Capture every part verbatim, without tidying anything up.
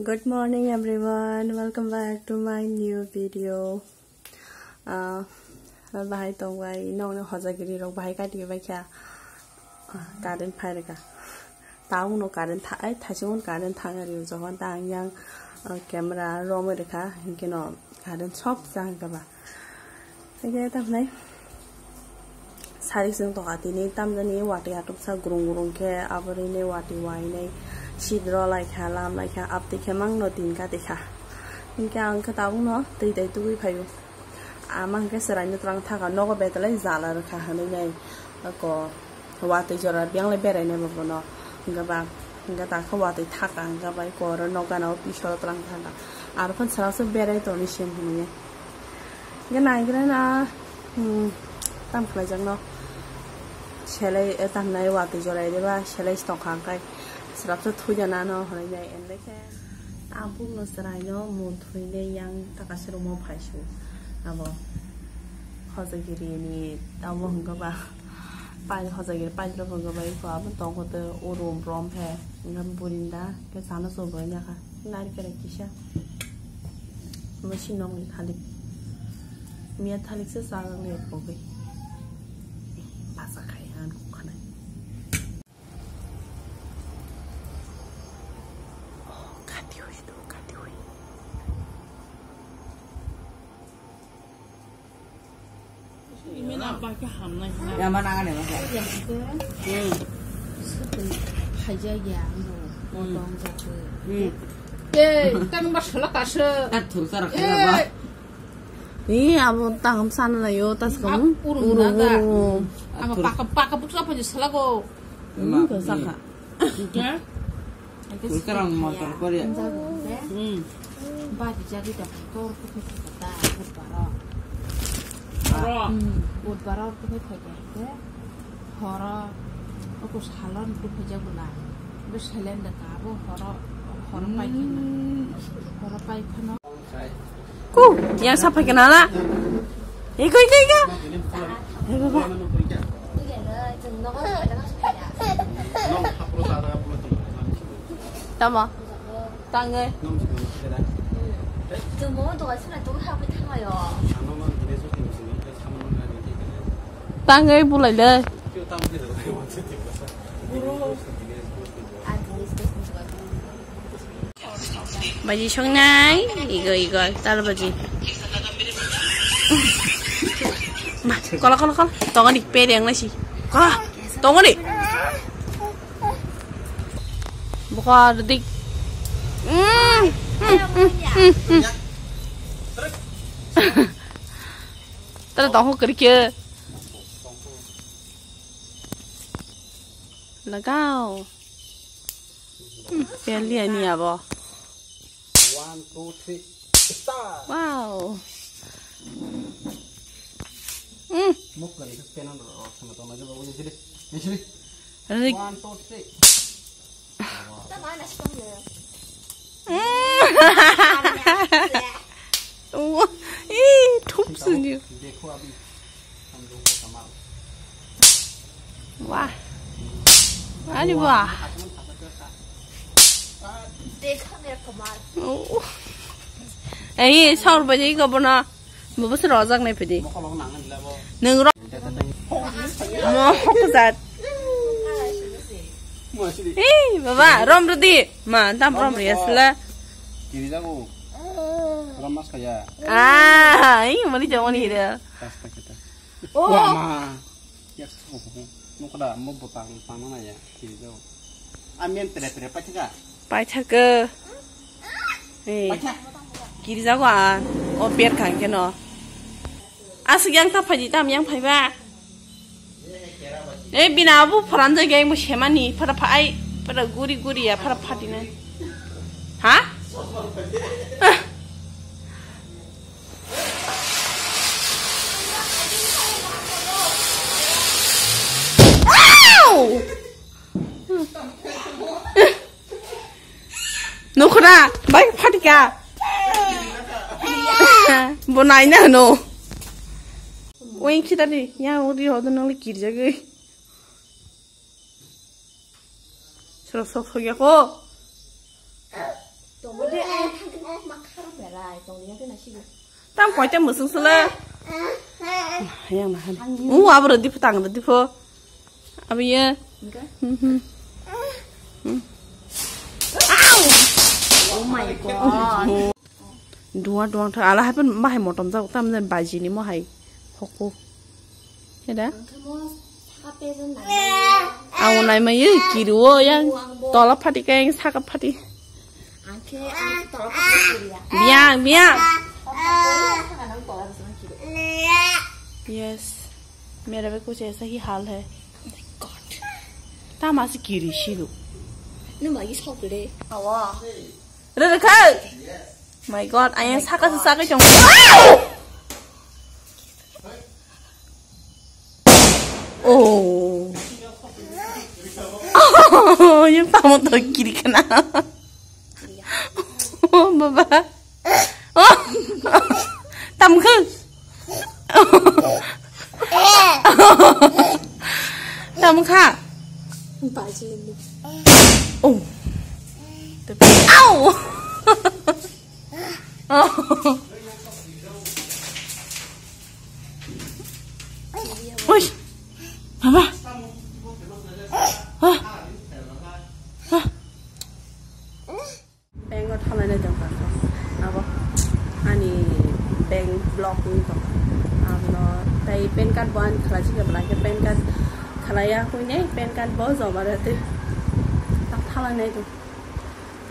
Good morning everyone, welcome back to my new video. Ah, bahai tong bai, nong nong hojagiri rok bahai kati bai kha. Ah, current phai rega. Taung no current tha, ai thaisung current thang ari johon ta ang yang, ah, camera rom rega, hinkhe no current sop jang kaba. Hinkhe ta hnai. Sari sung toka tini tamjani watwi atuksa gurung gurung khe aboroni watwi wainai sidro laikha lam laikha aptwi khe mangno tin ka tikha. Hinkhe ang khe tabukno twi tai tugwi phaio. Ama hinkhe chwraino twlang thaka nogo betalai jala rwkha hwnwi nai ako watwi jora biyang lai berainai bo bono hinkhe ba hinkhe takhe watwi thaka hinkhe bai koro nok gana o pisoro twlang thaka aro phano chwraso berai toni sem hwnwi. Hinkhe naigra na, hmm, tam khlaijakno selai, eh, tam nai watwi jorai deba selai tongkha hwnkhe swrapsa thujana no hwnwi nai endai khe. Tabukno chwraino muthwinai yang takasirokmo phaisu abo hojagiri ni abo hwnkhe ba pai hojagiri pailrok hwnkhe ba iko abo tongkho tei o room rom phe hwnkhe burinda khe chana chobwi yakha. Narikal kisa. Masi nokni thalik. Miya thalik se chajak le pogwi. Basa khai han kukhanai. Kati hui tu, kati hui. Yaman angan ya, Mas? Hmm. Haja ya, ano, hmm, modong jati. Hmm. Eh, tang ba sala kasa. Tak thuk sara kaya ba. Eh. Ni abo tang sana la yo, tas kamu. Uru, uru, uru. Ama paka, paka putra apa je sala ko. Hmm, hmm. Saka. Ya. Kulkarang motor kori. Hmm. Bagi jadi dah kotor tu kita kata budbaro. Aro. Hmm, budbaro tu kita kata. Horo, aku salon tu kerja bulan. Bes helen dah kabo horo, horo pai kena. Hmm. Horo pai kena. Ku, yang sapa kenala? Iko, iko, iko. Ayo, baba. Tama. Tangge. Tangge bulai le. Baji songnai, igo, igo, tal baji. Ma, kola, kola, kola. Tongo ni, pede yang nasi. Kola, tongo ni. Buka dedik. Hmm, hmm, hmm, hmm, hmm. Tara tongo kerikil. Lagao. Hmm, peliya ni abo. One, two, three, start. Wow. Hmm. Muk kali ke penan ro, sama tama je babu ni sini. Ni sini. Rik. One, two, three. Hmm. Oh, ih, thup sini. Dekho abhi. Wah. Ani wah. Oh. Eh, saur baje ko bona. Bobo se rojak nai pidi. Nung ro. Mo hok jat. Eh, baba, rom rodi. Ma, tam rom ri asla. Kiri jago. Rom mas kaya. Ah, ih, mani jawani hira. Kasta kita. Oh. Wah, ma. Yak sa, nukada, mo botang, tangmana ya, kiri jago. Amen tere tere paithaka. Paithaka. Hey. Paitha. Kiri jago a, o ber kang keno. Asuk yang ta phaji tam yang phaiba. Eh, bina abu pharan jai gai mo semani, phara phai, phara guri guri ya, phara phatina. Ha? Nukhra, bai phatika. Bo naina no. Oin khitani, ya odi hodo nang kirjagwi. Sura sok sok ya ko. Tam koite musung sele. Yang nahan. Uh, abro dipo tang dipo. Abi ye. Enggak. Hmm, hmm. Hmm. Oh my God. Duwa duwa tha ala hapen mahai motom jak tam jen baji ni mohai. Hokpo. Heda? Ang khe mo saka pejon nai. Ang nai mai ye kiri o yang. Ang bo. Tola phati keng saka phati. Ang khe ang tola phati kiri ya. Biang, biang. Ang tola phati kiri. Yes. मेरा भी कुछ ऐसा ही हाल है। Oh my God. Tama si kiri shilu. Nung lagi sok le. Awa. Re re khai. My God, ayang saka saka chong. Oh. Oh, yang tamo to kiri kana. Baba. Oh. Tam khe. Tam kha. Oh. Au. Oi. Baba. Ah. Ah. Bank o thalai nai tong kha. Abo ani bank block wng tong kha. Abono tai pan card bo ani khlai si khe belai khe pan card khlai ya hwnwi pan card bo joma rw twi. Tak thalai nai tong.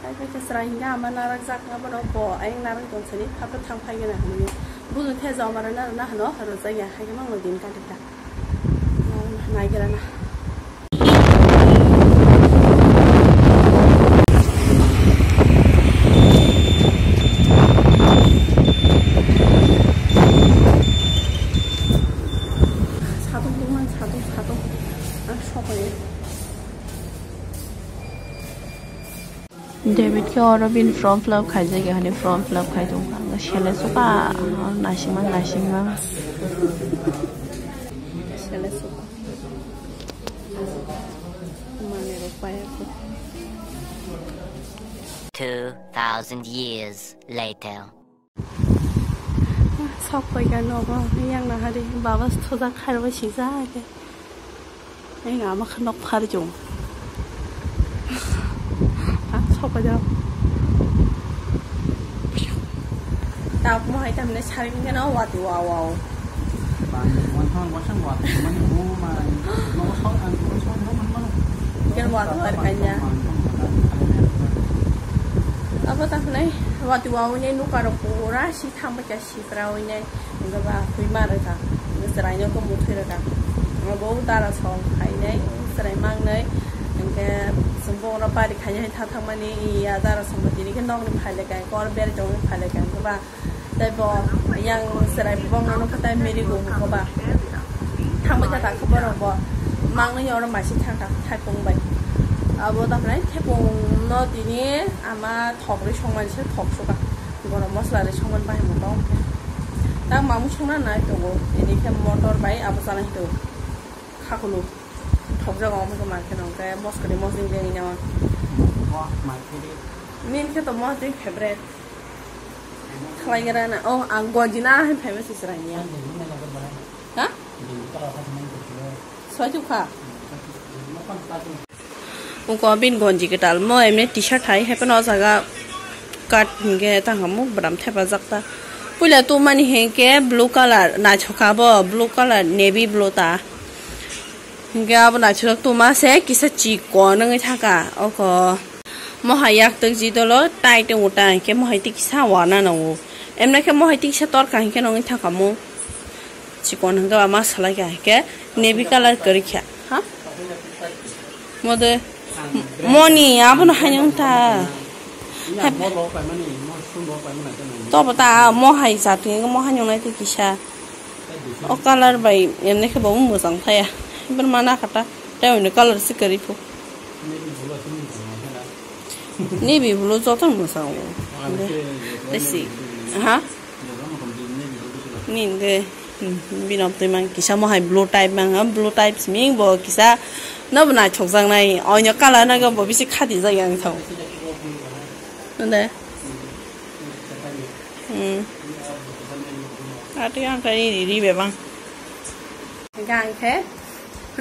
Hai khe chwrai hwnkhe ama narak jak abono bo ayang narak tong sani phapra thang phai gana hwnwi. Buno the joma rwna rwna hwno rwjak ya hai khe mangno din kati kha. Naigra na. Satung tongmani satung satung. Ang sopai. David khe oro bini form fill up khaijak ya, hani form fill up khai tong kha. Sele suka, naisingma, naisingma. Sele suka. Manwi rok paya kho. Two thousand years later. Sok paikha nogo, yang nahari baba thojak khairokbai sijak khe. Yang ama khe nok phar jong. Ha, sok paikha. Tak mo hai tamne saring khe no wati wa wa. Khe wati par kanya. Abo tak nai wati wa ne nuka rok pura si thang paikha. Sipra wngwi nai, hwnkhe ba hwi ma rwkha, hwnkhe chwraino khe muthwi rwkha. Bo dara som khainai, chwrai mangnai, hwnkhe chwng bono bari khainai hai tha thangmani, iya dara som bo tini khe nokni phai laikha, hwnkhe oro berajak wngwi phai laikha, hwnkhe ba tei bo yang chwrai bongno nukha tei miri gu hwnkhe ba thangbai kha, takhe borok bo mangnai oro maising thangkha thaipung bai. Abo tongkha thepung no tini ama thok rwi songmani se thok suka. Gorom mosla rwi songmani bahai muto. Tang mamung songna nai tongo. Ini khe motor bai abo chana hito. Khakulu. Thokjago omo khe mankhe nong khe moskori mosling dengni nang. Min khe to mosling favorite. Khlai gra na. Oh, ang gonji na hin famous is rani ya. Ha? Soi tu kha. Uko bin gonji kwtal mo emne t-shirt hai, hai phano o jaga cut hinkhe tang hamu bwram thepajak ta. Puila tumani hinkhe blue colour naithok kha bo, blue colour navy blue ta. Hinkhe abo naithok tuma se kisa chikon wngwi thangkha oko. Mohai yaktwk ji dolo tai tongo ta hinkhe mohai tei kisa wana nango. Emne khe mohai tei kisa torkha hinkhe nongwi thangkha mo. Chikon hwnkhe ba ma salai kha, hwnkhe navy colour kwrwi kha. Ha? Mode, moni, abono haino wngkha. Hep-, tobo ta, mo hai jat hwnkhe mo haino nai tei kisa. O colour bai, emne khe bo mwchang thaya. Hibor ma nakha ta, tei oino colour se kwrwi phu. Navy blue joto mwchang o. Besi. Ha? Ni de, hmm, bini twi mang kisa mo hai blue type mang, blue type simi bo kisa no bo naithok jak nai. Oino colour no bo bisi khati jak yang thong. Nde. Hmm. Ati ang kani ni ri bebang. Gang khe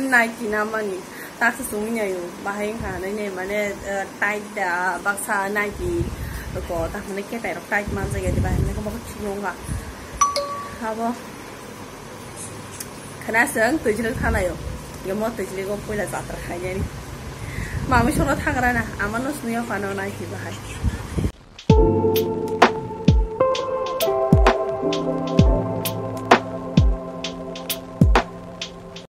nai kina mani. Tak se sung nyai u. Bahai kha nai ne mane, eh, tight da baksa nai ki. Ko tak mane ke tai rok tight man jai di bahai ne ko bok chulung ga. Abo. Khana seng twijlek thanayo. Yamo twijlek o puila jatra khainani. Mami soro thagra na. Amano snuya phano nai ki bahai.